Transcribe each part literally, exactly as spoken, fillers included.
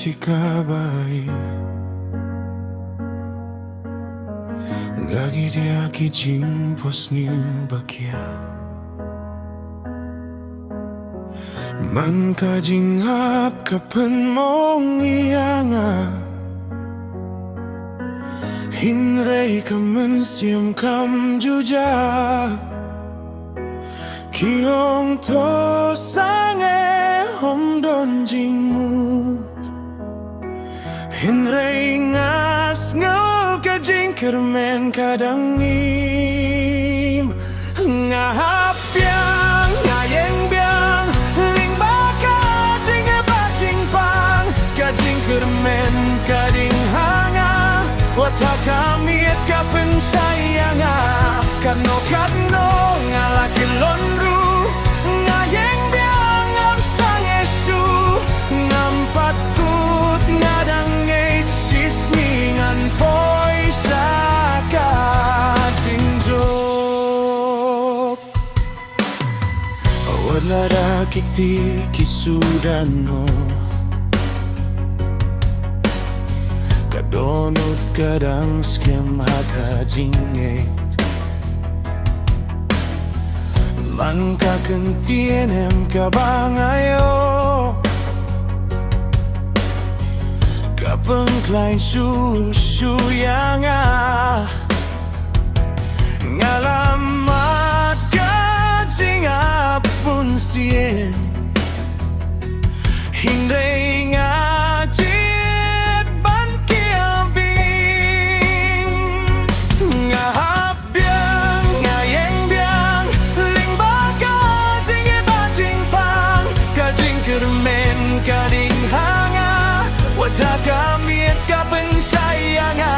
Shi ka bai nga ki dia ki jingpos ni ba kia. Man ka jinghap ka pynmong ïa nga. Hynrei ka mynsiem kam ju ja. Ki ong to sangeh ym don jingmut. Hynrei nga sngew ka jingkyrmen ka dang im. Nga hap biang, nga ïeng biang lyngba ka jingïabajingpang. Ka jingkyrmen ka ding ha nga. Wat ha ka miet ka pynshai ïa nga. Katno katno nga la kyllon ruh. Nga ïeng biang ngam sangeh shuh. Ngam pat kut, nga dang ngeit shisngi ngan poi sha ka jingjop. Wat lada ki kti ki suda noh. Ka dohnud ka dang skhem ha ka jingngeit. Man ka kyntien em kaba nga ïoh. Ka pynkhlaiñ shuh shuh ïa nga. Nga la mad ka jingïap bunsien. Hynrei nga jied ban kyrpang. Nga hap biang, nga ïeng biang lyngba ka jingïabajingpang. Ka jingkyrmen ka ding ha nga. Wat ha ka miet ka pynshai ïa nga.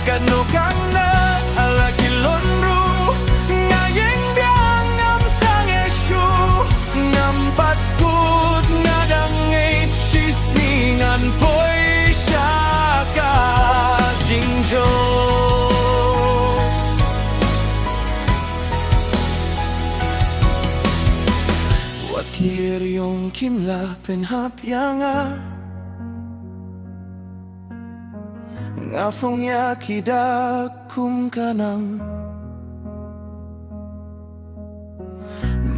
Katno katno nga la kyllon ruh. Nga ïeng biang ngam sangeh shuh. Ngam pat kut, nga dang ngeit shisngi ngan poi sha ka jingjop. Wat ki riong kim lah pynhap ïa nga. Nga phong ïa ki da kum ka nam.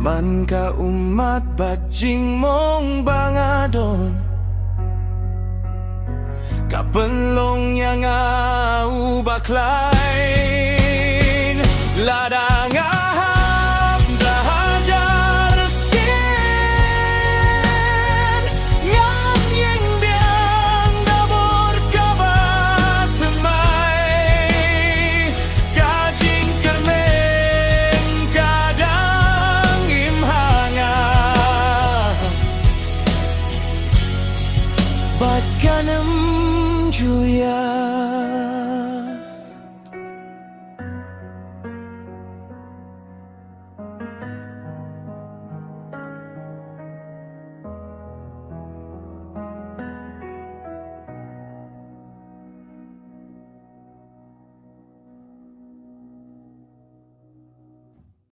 Man ka ummat bad jingmong ba nga don. Ka pynlong ïa nga u bakhlai.